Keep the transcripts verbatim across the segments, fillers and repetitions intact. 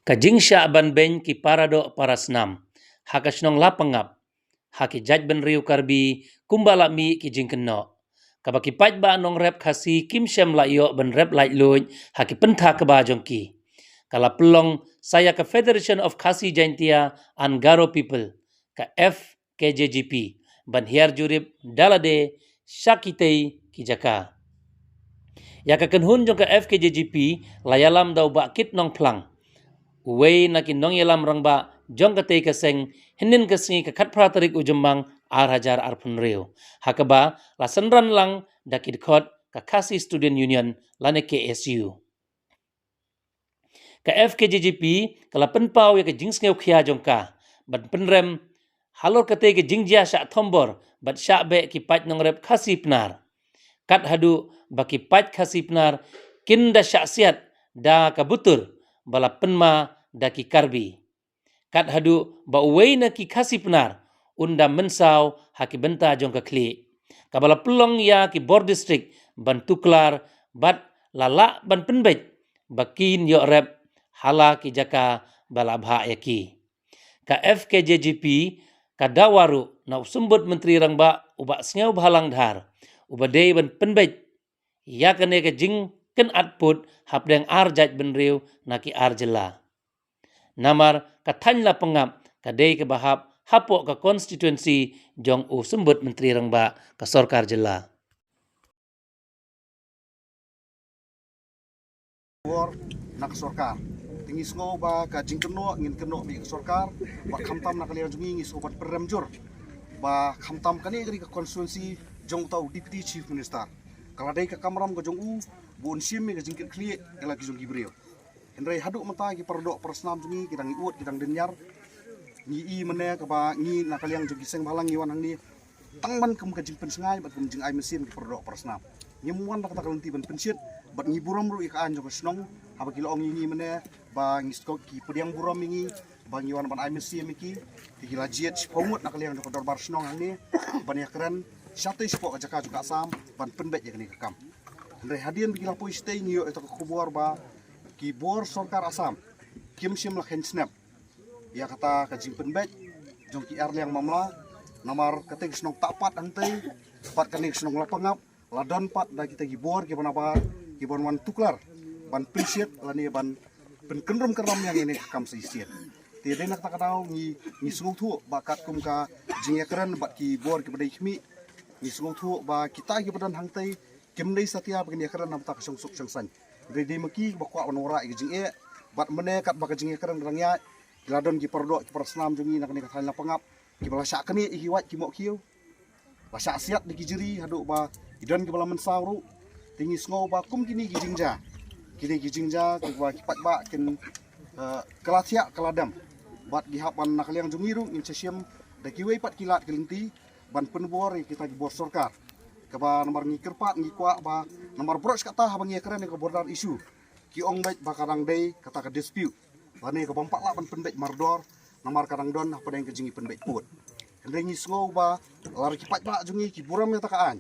Ka jingshah ban beiñ ki paradoh parasnam ha ka shnong Lapangap ha ki jaitbynriew Karbi kumba la mih ki jingkynnoh, kaba ki paidbah nongrep Khasi kim shym la ïoh ban rep laitluid ha ki pynthor kaba jong ki, ka la pynlong sa ïa ka Federation of Khasi Jaintia and Garo People, ka F K J G P, ban hiar jurip da lade sha kitei ki jaka. Ïa ka kynhun jong ka F K J G P la ïalam da u Bah Kit Nongphlang, uwei na ki nongïalam rangbah jong katei ka seng, hynnin ka sngi ka khatphra tarik u Jymmang ar hajar arphew hynriew, ha kaba la synran lang da ki dkhot ka Khasi Student Union lane K S U. Ka F K J G P ka la pynpaw ïa ka jingsngewkhia jong ka ban pynrem halor katei ka jingjia shah thombor bad shah beh ki paid nongrep Khasi Pnar, kat haduh ba ki paid Khasi Pnar kin da shah siat da ka butur ba la pynma da ki Karbi, kat haduh ba uwei na ki Khasi Pnar un da mynsaw ha ki bynta jong ka khlieh, kaba la pynlong ïa ki bor distrik ban tuklar bad la lah ban pynbeit ba kin ïoh rep ha la ki jaka ba la bhah ïa ki. Ka F K J G P ka dawa ruh na u Symbud Myntri Rangbah u Bah Sniawbhalang Dhar, uba dei ban pynbeit ïa kane ka jingkynad pud hapdeng ar jaitbynriew na ki ar jylla. Namar ka thaiñ Lapangap ka dei kaba hap hapoh ka constituency jong u Symbud Myntri Rangbah ka sorkar jylla. Bor na ka sorkar. Te ngi sngew ba ka jingkynnoh ngin kynnoh beit ka sorkar, bad khamtam na ka liang jong ngi ngi sngew ban pynrem jur ba khamtam kane ka dei ka constituency jong uta u Deputy Chief Minister. Ka la dei ka kamram ka jong u ba un shim ïa ka jingkitkhlieh ïa la ki jong ki briew. Hynrei haduh mynta ki paradoh parasnam jong ngi ki dang ïuh ki dang dynñiar. Ngi i mynne kaba ngi na ka liang jong ki seng bhalang ngi wan hangne tang ban kum ka jingpynshngaiñ bad kum jingai mynsiem ki paradoh parasnam. Ngim wan da kata ka lynti ban pynshit bad ngi burom ruh ïa ka aiñ jong ka shnong, haba ki la ong ïa ngi mynne ba ngi sdang ki pdiang burom ïa ngi ba ngi wan ban ai mynsiem ïa ki. Te ki la jied shiphew ngut na ka liang jong ka dorbar shnong hangne ban ïakren shatei shapoh ka jaka jong ka Assam ban pynbeit ïa kane ka kam. Hynrei hadien ba ki la poi shatei ngi ïoh ïa ka khubor ba ki bor sorkar Assam kim shym la kheiñ snep ïa kata ka jingpynbeit jong ki ar liang mamla. Namar katei ka shnong Tahpat hangtei bad kane ka shnong Lapangap la don pat da kita ki bor kiba nabar kiban wan tuklar ban pynshit lane ban pynkynrum kynram ïa kane ka kam sa shisien. Te dei na kata ka daw ngi, ngi sngewthuh ba katkum ka jingïakren bad ki bor kiba dei khmih, ngi sngewthuh ba kita kiba don hangtei kim dei satia ba kin ïakren na bynta ka shongsuk shongsaiñ. Dei, dei ma ki ba kwah ban wanrah ïa ka jingeh bad mynne katba ka jingïakren ka dang ïaid, ki la don ki paradoh ki parasnam jong ngi na kane ka thaiñ Lapangap kiba la shah knieh ïa ki wait ki mohkhiew, la shah siat da ki jri haduh ba ki don kiba la mynsaw ruh. Te ngi sngew ba kum kine ki jingjia, kine ki jingjia kiba ki paidbah kin, eh, kylla thiah kylla dem. Bad ki hap ban na ka liang jong ngi ruh ngin sa shim da kiwei pat ki lad ki lynti ban pynbor ïa kita ki bor sorkar. Kaba namar ngi kyrpad ngi kwah ba namar baroh shi katta haba ngi ïakren ïa ka border issue ki ong beit ba ka dang dei kata ka dispute lane ka bym pat lah ban pynbeit mardor, namar ka dang don hapdeng ka jingïapynbeit pud. Hynrei ngi sngew ba lada ki paidbah jong ngi ki burom ïa kata ka aiñ,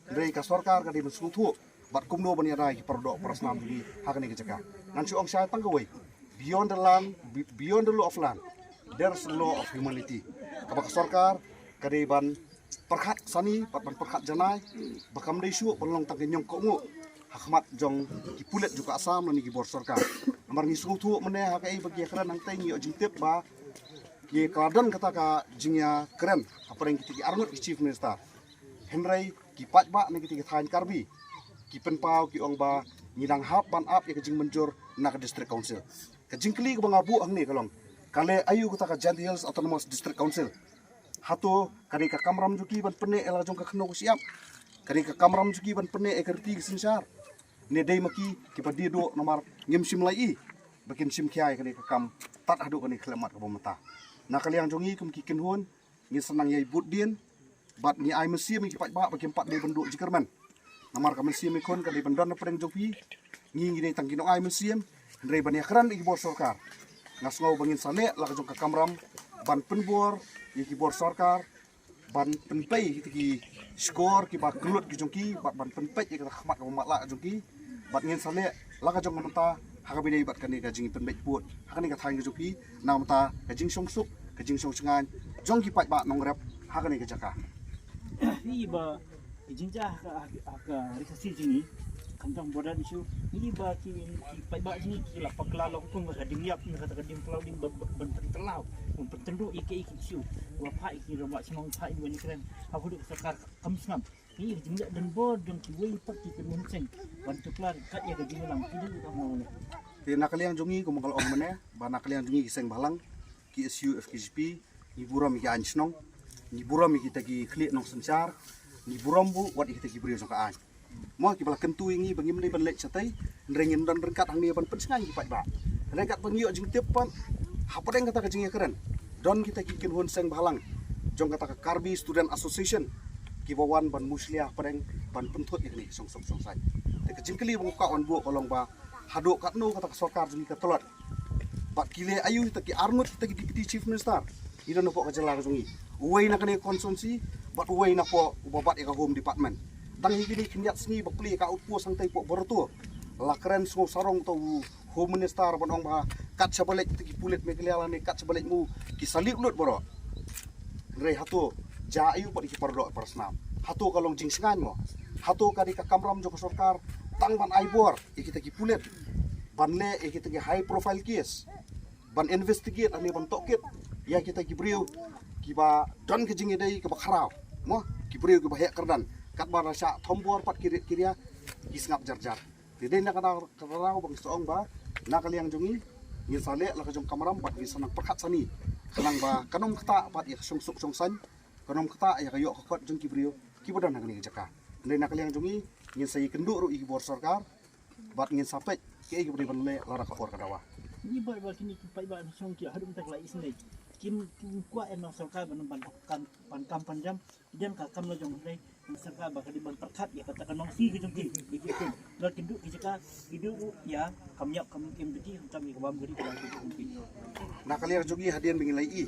hynrei ka sorkar ka dei ban sngewthuh bad kumno ban ïada ïa ki paradoh parasnam jong ngi ha kane ka jaka. Ngan shu ong shai tang kawei, beyond the land, be-, beyond the law of land, there's a law of humanity. Kaba ka sorkar ka dei ban pyrkhat sani bad ban pyrkhat janai ba kam dei shuh ban long tang ka ñiong kohnguh ha khmat jong ki pulit jong ka Assam lane ki bor sorkar. Namar ngi sngewthuh mynne ha kaei ba ki ïakren hangtei ngi ïoh jingtip ba ki, ka la don kata ka jingïakren hapdeng kita ki arngut ki chief minister. Hynrei ki paidbah na kita ki thaiñ Karbi ki pynpaw ki ong ba ngi dang hap ban ap ïa ka jingmynjur na ka district council. Ka jingkylli kaba nga buh hangne ka long, ka leh aïu kata ka Jaintia Hills Autonomous District Council? Hato ka dei ka kamram jong ki ban pynneh ïa la jong ka khyndew ka shyiap? Ka dei ka kamram jong ki ban pynneh ïa ka riti ka synshar? Ne dei ma ki kiba die duh namar ngim shym la ïohi ba kin shim khia ïa kane ka kam tad haduh kane ka khyllipmat kaba mynta? Na ka liang jong ngi kum ki kynhun ngin sa nang ïai bud dien bad ngi ai mynsiem ïa ki paidbah ba kim pat dei ban duh jingkyrmen. Namar ka mynsiem ïakhun ka dei ban don hapdeng jong phi. Ngi ngi dei tang ki nongai mynsiem, hynrei ban ïakren ïa ki bor sorkar, nga sngew ba ngin sa leh la ka jong ka kamram ban pynbor ïa ki bor sorkar, ban pynpei ïa ki shkor kiba kyllut ki jong ki bad ban pynpeit ïa ka khmat kaba matlah jong ki. Bad ngin sa leh la ka jong ka mynta ha kaba ïadei bad kane ka jingpynbeit vote ha kane ka thaiñ ka jong phi, namar ka jingshong suk, ka jingshong shngaiñ jong ki paidbah nongrep ha kane ka jaka. Ïa ba ki jingjia ha ka, ha ka, ha ka ri Khasi jong ngi, khamtam border issue, ïa ba ki, ki paidbah jong ngi ki la bakla la hukum ka ding ïap, ka, ka ding pynlaw ding ban, ban, ban pyntyllaw, ban pyntynduh ïa ki, ïa ki issue. Wa phah ïa ki rangbah shnong, phah ïa ki wan ïakren, ha ka dei ka sorkar kam sngap. Ïa ka jingïadon bor jong kiwei pat ki kynhun seng ban tuklar kat ïa ka jingïalang ki dei ka mawle. Te na ka liang jong ngi kumba nga la ong mynne ba na ka liang jong ngi ki seng bhalang, ki S U F K G P, ngi burom ïa ki aiñ shnong, ngi burom ïa kita ki khlieh nongsynshar, ngi burom buh wat ïa kita ki briew jong ka aiñ. Mo kiba la kyntu ïa ngi ba ngim dei ban leit shatei, hynrei ngin don ryngkat hangne ban pynshngaiñ ïa ki paidbah. Hynrei katba ngi ïoh jingtip pat hapdeng kata ka jingïakren, don kita ki kynhun seng bhalang jong kata ka Karbi Student Association kiba wan ban mushlia hapdeng ban pynthut ïa kane ka shongsuk shongsaiñ. Te ka jingkylli ba nga kwah wan buh ka long ba haduh katno kata ka sorkar jong ngi ka tlot? Bad ki leh aïu kita ki arngut kita ki Deputy Chief Minister? Ngi don hapoh ka jylla ka jong ngi, uwei na kane ka constituency bad uwei napoh uba bat ïa ka Home Department. Tang hi kine khyndiat sngi ba plie ka outpost hangtei hapoh Barato, la kren sngew sarong uta u Home Minister ban ong ba kat shaba leit kita ki pulit Meghalaya lane kat shaba leit mo ki salute lut baroh. Hynrei hato jia aïu pat ïa ki paradoh parasnam? Hato ka long jingshngaiñ mo? Hato ka dei ka kamram jong ka sorkar tang ban ai bor ïa kita ki pulit ban leh ïa kita ki high profile case, ban investigate lane ban tohkit ïa kita ki briew kiba don ka jingïadei kaba khraw mo, ki briew kiba heh kyrdan? Katba la shah thombor pat ki rit ki ria, ki sngap jar jar. Te dei na kata ka daw ba ngi sa ong ba na ka liang jong ngi ngin sa leh la ka jong ka kamram bad ngin sa nang pyrkhat sani khnang ba kan ym ktah pat ïa ka shongsuk shongsaiñ, kan ym ktah ïa ka ïoh ka kot jong ki briew kiba don ha kane ka jaka. Dei na ka liang jong ngi ngin sa ïakynduh ruh ïa ki bor sorkar bad ngin sa peit kaei kaba dei ban leh lada ka por ka dawa. Ngi ba, ba kine ki paidbah shong ki haduh mynta ki la isynei. Kim, kim kwah ïa ka sorkar ban, ban kam, ban kam pan jam. Ïa ka kam la jong, hynrei sorkar ba ka dei ban pyrkhat ïa kata ka nongsi ka jong ki. Ïa ki kum la kynduh ki jaka, kynduh ruh ïa kam ïap kam im, ki khamtam ïa ka bam ka ri ka jong ki. Na ka liang jong ngi hadien ba ngi la ïohi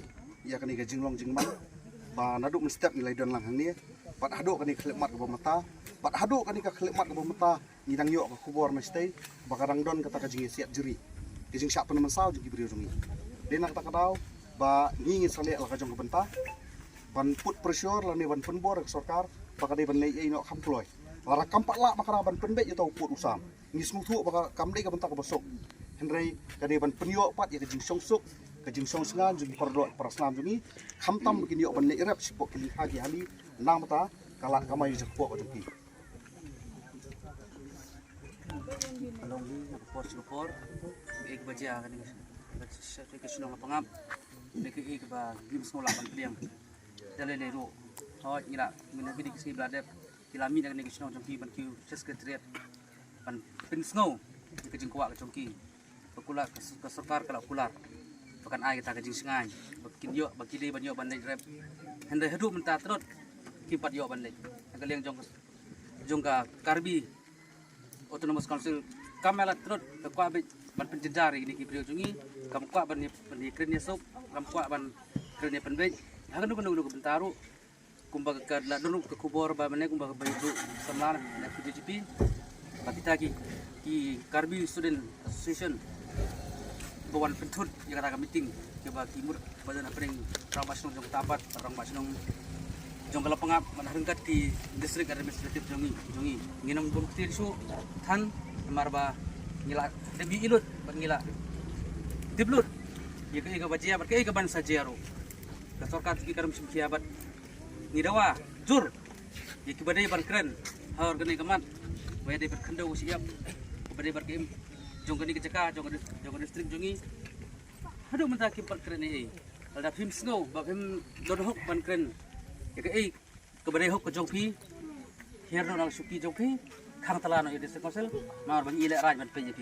ïa kane ka jinglong jingman ba naduh mynstep ngi la don lang hangne bad haduh kane ka khyllipmat kaba mynta, bad haduh kane ka khyllipmat kaba mynta ngi dang ïoh ka khubor na shatei ba ka dang don kata ka jingïasiat jri, ka jingshah pynmynsaw jong ki briew jong ngi. Dei na kata ka daw ba ngi ngin sa leh la ka jong ka bynta ban put pressure lane ban pynbor ïa ka sorkar ba ka dei ban leh ei noh kham kloi. Lada kam pat lah ba ka dei ban pynbeit ïa uta u pud u sam, ngi sngewthuh ba ka kam dei ka bynta kaba suk, hynrei ka dei ban pynïoh pat ïa ka jingshongsuk, ka jingshongsngaiñ jong ki paradoh parasnam jong ngi, khamtam ba kin ïoh ban leit rep shapoh ki lingha ki hali namar ka lad kamai jingpok jong ki. Ka long hi na ka por sha ka por, kaei kaba jia ha kane ka shnong Lapangap, kaei kaba ngim sngew lah ban pdiang. Te lei lei ruh, hooid, ngi la, mynta kine ki sngi ba la dep, ki la mih na kane ka shnong jong ki ban kiew sha secretariat ban pynsngew ïa ka jingkwah ka jong ki. Ba kular ka, ka sorkar ka la kular ba kan ai kata ka jingshngaiñ ba kin ïoh, ba ki dei ban ïoh ban leit rep. Hynrei haduh mynta tyrot kim pat ïoh ban leit. Na ka liang jong ka, jong ka Karbi Autonomous Council, kam ïa la tyrot ka kwah beit ban pynjynjar ïa kine ki briew jong ngi, kam kwah ban ïa, ban ïakren ïasuk, kam kwah ban kren ïapynbeit ha kano kano ka bynta ruh. Kumba ka la don ruh ka khubor ba mynne kumba ka bynta samla na P G G P ba kita ki, ki Karbi Student Association ba wan pynthut ïa kata ka meeting kiba ki mut ba don hapdeng rangbah shnong jong ka Tabat, rangbah shnong jong ka Lapangap, bad ryngkat ki district administrative jong ngi, jong ngi. Ngin ym bun kti shuh than namar ba ngi la dep ïohi lut bad ngi la tip lut ïa kaei kaba jia bad kaei kaban sa jia ruh. Ka sorkar jong ki ka rem shim khia bad ngi dawa jur ïa kiba dei ban kren ha kane ka mat, ba ïa dei ban khyndew shi ïap, ba dei ban ka im jong kane ka jaka, jong ka dis-, jong ka district jong ngi. Haduh mynta kim pat kren ei ei. Lada phim sngew ba phim don hok ban kren ïa kaei kaba dei hok ka jong phi, hiar noh na ka shuki jong phi, khang tala noh ïa district council, namar ba ngi leh raij ban peit ïa phi.